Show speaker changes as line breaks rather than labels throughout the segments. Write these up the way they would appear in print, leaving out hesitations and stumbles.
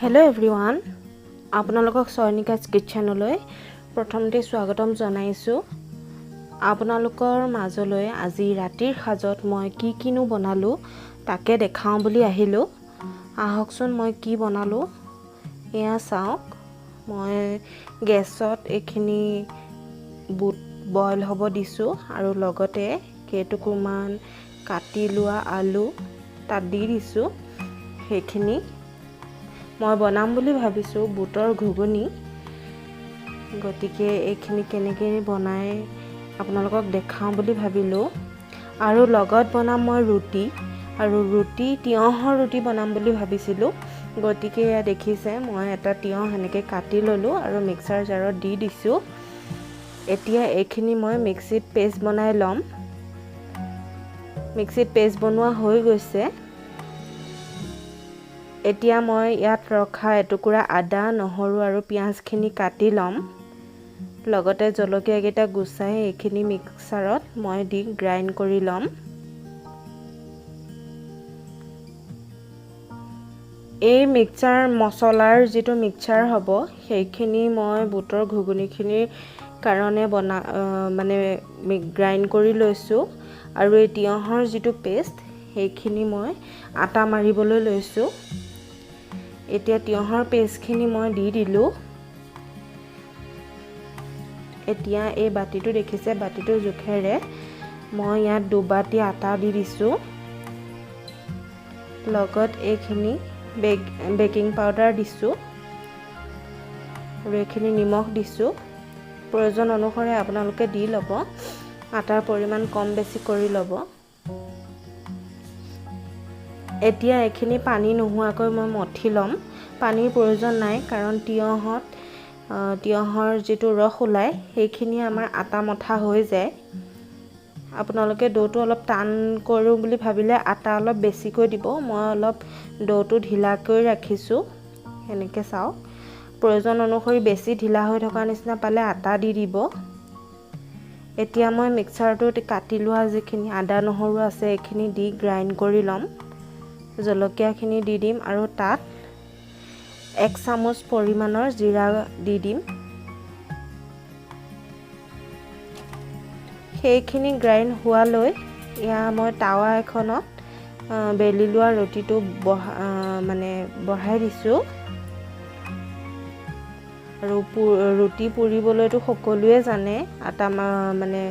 Hello' everyone, আপোনালোকক চয়নিকাজ কিটচেনলৈ প্ৰথমতে স্বাগতম জনাইছোঁ। আপোনালোকৰ মাজলৈ আজি ৰাতিৰ সাজত মই কি কিনো বনালোঁ তাকে দেখাওঁ বুলি আহিলোঁ। আহকচোন মই কি বনালোঁ এয়া চাওক। মই গেছত এইখিনি বুট বইল হ'ব দিছোঁ আৰু লগতে কেইটুকুৰমান কাটি লোৱা আলু তাত দি দিছোঁ। সেইখিনি মই বনাম বুলি ভাবিছোঁ বুটৰ ঘুগুনি। গতিকে এইখিনি কেনেকৈ বনাই আপোনালোকক দেখাওঁ বুলি ভাবিলোঁ। আৰু লগত বনাম মই ৰুটি, আৰু ৰুটি তিয়ঁহৰ ৰুটি বনাম বুলি ভাবিছিলোঁ। গতিকে এয়া দেখিছে মই এটা তিয়ঁহ সেনেকৈ কাটি ল'লোঁ আৰু মিক্সাৰ জাৰত দি দিছোঁ। এতিয়া এইখিনি মই মিক্সিত পেষ্ট বনাই ল'ম। মিক্সিত পেষ্ট বনোৱা হৈ গৈছে। এতিয়া মই ইয়াত ৰখা এটুকুৰা আদা, নহৰু আৰু পিঁয়াজখিনি কাটি ল'ম। লগতে জলকীয়াকেইটা গুচাই এইখিনি মিক্সাৰত মই দি গ্ৰাইণ্ড কৰি ল'ম। এই মিক্সাৰ মছলাৰ যিটো মিক্সাৰ হ'ব সেইখিনি মই বুটৰ ঘুগুনিখিনিৰ কাৰণে মানে গ্ৰাইণ্ড কৰি লৈছোঁ। আৰু এই তিয়ঁহৰ যিটো পেষ্ট সেইখিনি মই আটা মাৰিবলৈ লৈছোঁ। এতিয়া তিয়ঁহৰ পেষ্টখিনি মই দি দিলোঁ। এতিয়া এই বাতিটো দেখিছে, বাতিটোৰ জোখেৰে মই ইয়াত দুবাতি আটা দি দিছোঁ। লগত এইখিনি বেকিং পাউডাৰ দিছোঁ আৰু এইখিনি নিমখ দিছোঁ। প্ৰয়োজন অনুসৰি আপোনালোকে দি ল'ব, আটাৰ পৰিমাণ কম বেছি কৰি ল'ব। এতিয়া এইখিনি পানী নোহোৱাকৈ মই মঠি ল'ম। পানীৰ প্ৰয়োজন নাই, কাৰণ তিয়ঁহৰ যিটো ৰস ওলায় সেইখিনি আমাৰ আটা মঠা হৈ যায়। আপোনালোকে দৌটো অলপ টান কৰোঁ বুলি ভাবিলে আটা অলপ বেছিকৈ দিব। মই অলপ দৌটো ঢিলাকৈ ৰাখিছোঁ। এনেকৈ চাওক, প্ৰয়োজন অনুসৰি বেছি ঢিলা হৈ থকা নিচিনা পালে আটা দি দিব। এতিয়া মই মিক্সাৰটোত কাটি লোৱা যিখিনি আদা নহৰু আছে এইখিনি দি গ্ৰাইণ্ড কৰি ল'ম। জলকীয়াখিনি দি দিম আৰু তাত 1 চামুচ পৰিমাণৰ জিৰা দি দিম। সেইখিনি গ্ৰাইণ্ড হোৱালৈ এয়া মই টাৱা এখনত বেলি লোৱা ৰুটিটো বঢ়াই দিছোঁ। আৰু ৰুটি পুৰিবলৈতো সকলোৱে জানে, আটা মানে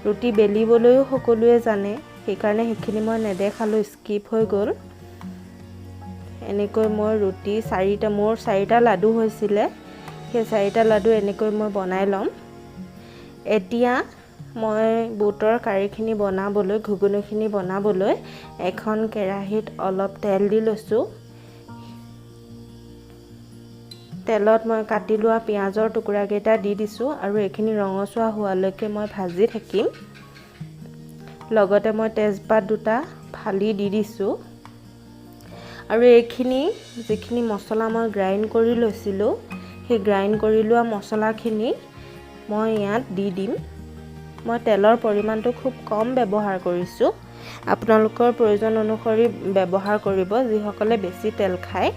ৰুটি বেলিবলৈও সকলোৱে জানে, সেইকাৰণে সেইখিনি মই নেদেখালোঁ, স্কিপ হৈ গ'ল। এনেকৈ মই ৰুটি চাৰিটা, মোৰ চাৰিটা লাডু হৈছিলে, সেই চাৰিটা লাডু এনেকৈ মই বনাই ল'ম। এতিয়া মই বুটৰ কাৰীখিনি বনাবলৈ, ঘুগুনিখিনি বনাবলৈ এখন কেৰাহীত অলপ তেল দি লৈছোঁ। তেলত মই কাটি লোৱা পিঁয়াজৰ টুকুৰাকেইটা দি দিছোঁ আৰু এইখিনি ৰঙচুৱা হোৱালৈকে মই ভাজি থাকিম। লগতে মই তেজপাত দুটা ফালি দি দিছোঁ। আৰু এইখিনি যিখিনি মছলা মই গ্ৰাইণ্ড কৰি লৈছিলোঁ, সেই গ্ৰাইণ্ড কৰি লোৱা মছলাখিনি মই ইয়াত দি দিম। মই তেলৰ পৰিমাণটো খুব কম ব্যৱহাৰ কৰিছোঁ, আপোনালোকৰ প্ৰয়োজন অনুসৰি ব্যৱহাৰ কৰিব, যিসকলে বেছি তেল খায়।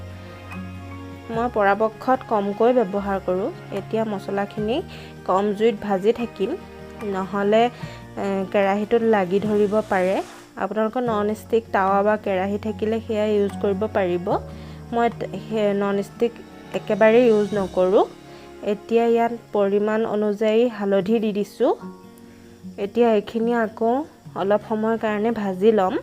মই পৰাপক্ষত কমকৈ ব্যৱহাৰ কৰোঁ। এতিয়া মছলাখিনি কম জুইত ভাজি থাকিম, নহ'লে কেৰাহীটোত লাগি ধৰিব পাৰে। আপোনালোকৰ নন ষ্টিক টাৱা বা কেৰাহী থাকিলে সেয়া ইউজ কৰিব পাৰিব। মই সেই নন ষ্টিক একেবাৰেই ইউজ নকৰোঁ। এতিয়া ইয়াত পৰিমাণ অনুযায়ী হালধি দি দিছোঁ। এতিয়া এইখিনি আকৌ অলপ সময়ৰ কাৰণে ভাজি ল'ম।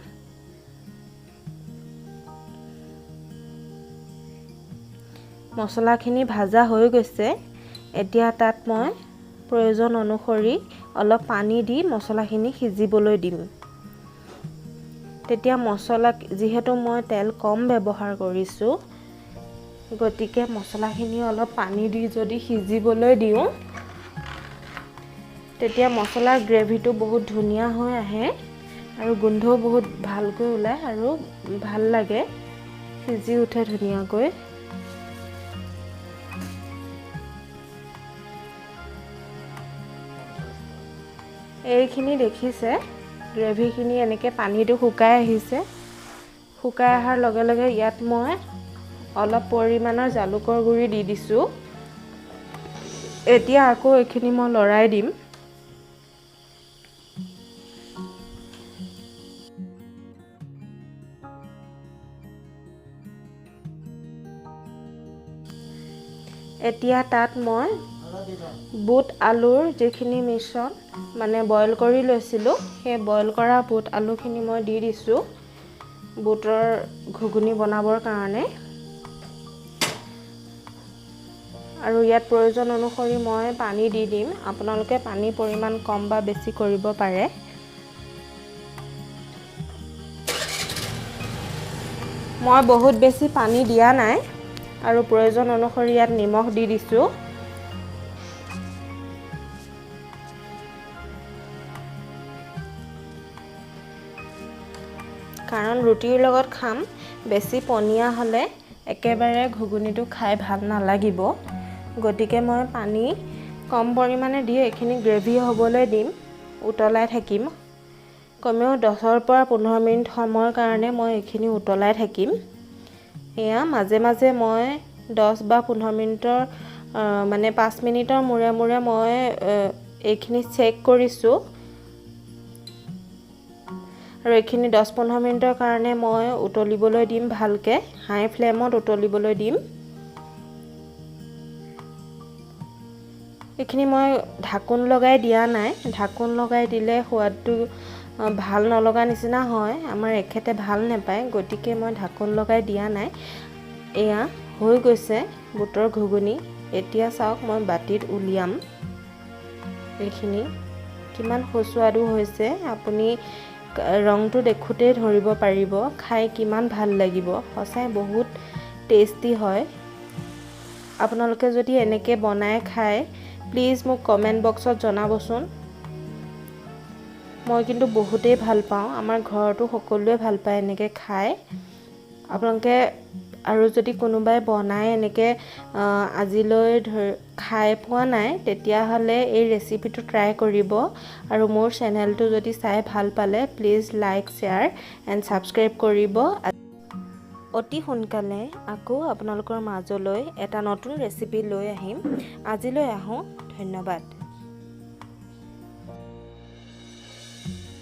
মছলাখিনি ভাজা হৈ গৈছে। এতিয়া তাত মই প্ৰয়োজন অনুসৰি অলপ পানী দি মছলাখিনি সিজিবলৈ দিম। তেতিয়া মছলা, যিহেতু মই তেল কম ব্যৱহাৰ কৰিছোঁ, গতিকে মছলাখিনি অলপ পানী দি যদি সিজিবলৈ দিওঁ তেতিয়া মছলাৰ গ্ৰেভিটো বহুত ধুনীয়া হৈ আহে আৰু গোন্ধও বহুত ভালকৈ ওলায় আৰু ভাল লাগে, সিজি উঠে ধুনীয়াকৈ। এইখিনি দেখিছে গ্ৰেভিখিনি এনেকৈ পানীটো শুকাই আহিছে। শুকাই অহাৰ লগে লগে ইয়াত মই অলপ পৰিমাণৰ জালুকৰ গুড়ি দি দিছোঁ। এতিয়া আকৌ এইখিনি মই লৰাই দিম। এতিয়া তাত মই বুট আলুৰ যিখিনি মিশ্ৰণ মানে বইল কৰি লৈছিলোঁ, সেই বইল কৰা বুট আলুখিনি মই দি দিছোঁ বুটৰ ঘুগুনি বনাবৰ কাৰণে। আৰু ইয়াত প্ৰয়োজন অনুসৰি মই পানী দি দিম। আপোনালোকে পানীৰ পৰিমাণ কম বা বেছি কৰিব পাৰে। মই বহুত বেছি পানী দিয়া নাই আৰু প্ৰয়োজন অনুসৰি ইয়াত নিমখ দি দিছোঁ। কাৰণ ৰুটিৰ লগত খাম, বেছি পনীয়া হ'লে একেবাৰে ঘুগুনিটো খাই ভাল নালাগিব। গতিকে মই পানী কম পৰিমাণে দি এইখিনি গ্ৰেভি হ'বলৈ দিম, উতলাই থাকিম। কমেও 10ৰ পৰা 15 মিনিট সময়ৰ কাৰণে মই এইখিনি উতলাই থাকিম। এয়া মাজে মাজে মই 10 বা 15 মিনিটৰ মানে 5 মিনিটৰ মূৰে মূৰে মই এইখিনি চেক কৰিছোঁ। আৰু এইখিনি 10-15 মিনিটৰ কাৰণে মই উতলিবলৈ দিম, ভালকৈ হাই ফ্লেমত উতলিবলৈ দিম। এইখিনি মই ঢাকোন লগাই দিয়া নাই, ঢাকোন লগাই দিলে সোৱাদটো ভাল নলগা নিচিনা হয়, আমাৰ এখেতে ভাল নাপায়, গতিকে মই ঢাকোন লগাই দিয়া নাই। এয়া হৈ গৈছে বুটৰ ঘুগুনি। এতিয়া চাওক মই বাতিত উলিয়াম। এইখিনি কিমান সুস্বাদু হৈছে, আপুনি ৰংটো দেখোঁতেই ধৰিব পাৰিব খাই কিমান ভাল লাগিব। সঁচাই বহুত টেষ্টি হয়। আপোনালোকে যদি এনেকৈ বনাই খায় প্লিজ মোক কমেণ্ট বক্সত জনাবচোন। মই কিন্তু বহুতেই ভাল পাওঁ, আমাৰ ঘৰতো সকলোৱে ভাল পায় এনেকৈ খাই। আপোনালোকে আৰু যদি কোনোবাই বনাই এনেকৈ আজিলৈ খাই পোৱা নাই, তেতিয়াহ'লে এই ৰেচিপিটো ট্ৰাই কৰিব। আৰু মোৰ চেনেলটো যদি চাই ভাল পালে please like, share and subscribe কৰিব। অতি সোনকালে আকৌ আপোনালোকৰ মাজলৈ এটা নতুন ৰেচিপি লৈ আহিম। আজিলৈ আহোঁ, ধন্যবাদ।